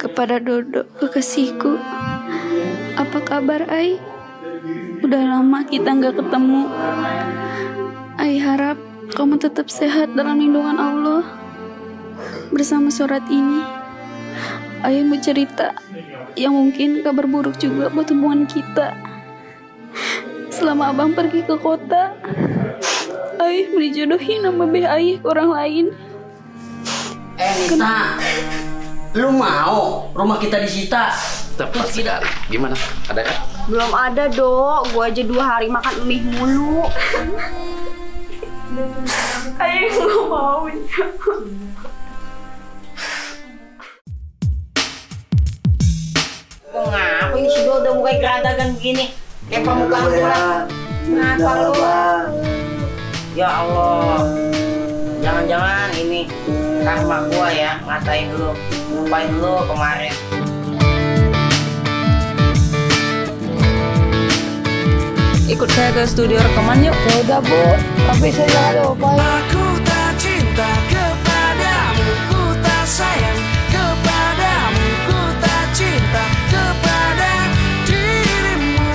kepada Dodo, kekasihku. Apa kabar, Ai? Udah lama kita nggak ketemu. Ai harap kamu tetap sehat dalam lindungan Allah. Bersama surat ini, Ai mau cerita yang mungkin kabar buruk juga buat hubungan kita. Selama abang pergi ke kota, Ai dijodohin sama Beh Ai ke orang lain. Nita, lu mau rumah kita disita? Terus tidak, gimana? Ada kan? Belum ada, Dok. Gua aja 2 hari makan mie mulu. Ai nggak mau. Kok ngapa ini si Dodo mulai geradagan begini? Kayak permukaan bulan. Ngapa lu? Ya Allah. Jangan-jangan ini karma gua ya, ngatain lu, lupain lu kemarin. Ikut saya ke studio rekaman yuk. Ya udah, Bu. Tapi saya jangan lupa ya. Aku tak cinta kepadamu, ku tak sayang kepadamu, ku tak cinta kepada dirimu.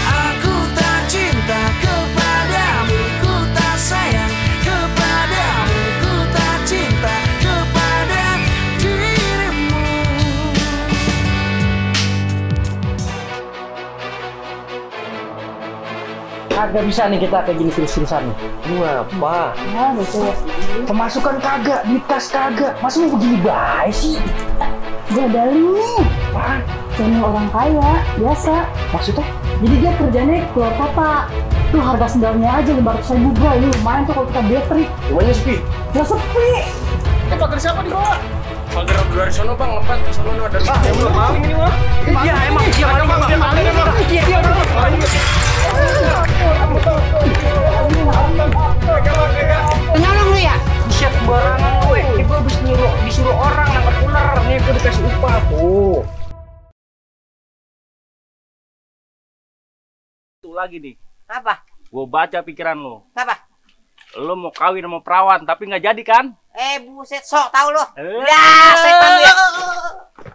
Aku tak cinta kepadamu, ku tak sayang kepadamu, ku tak cinta kepada dirimu. Kagak bisa nih kita kayak gini terus-terusan nih. Apa? Ya, betul. Pemasukan kagak, duit kas kagak. Masa mau begini baik sih? Gue ada nih. Apaan? Suami orang kaya, biasa. Maksudnya? Jadi dia kerjanya keluar kota. Tuh harga sendalnya aja 500.000 bro. Ini lumayan tuh kalau kita battery. Rumahnya sepi. Nggak sepi. Pagar siapa di bawah? Pagar dari sono bang, lepas ke sono ada. Yang belum mau ini mah. Iya emang, iya emang. Iya Penolong lu ya? Buset barangan gue. Ini gue habis disuruh orang nangkap ular. Nih gue dikasih upah tuh. Itu lagi nih. Apa? Gue baca pikiran lu. Apa? Lu mau kawin sama perawan tapi nggak jadi kan? Buset, sok tahu lu. Eh. Ya, setan lu ya.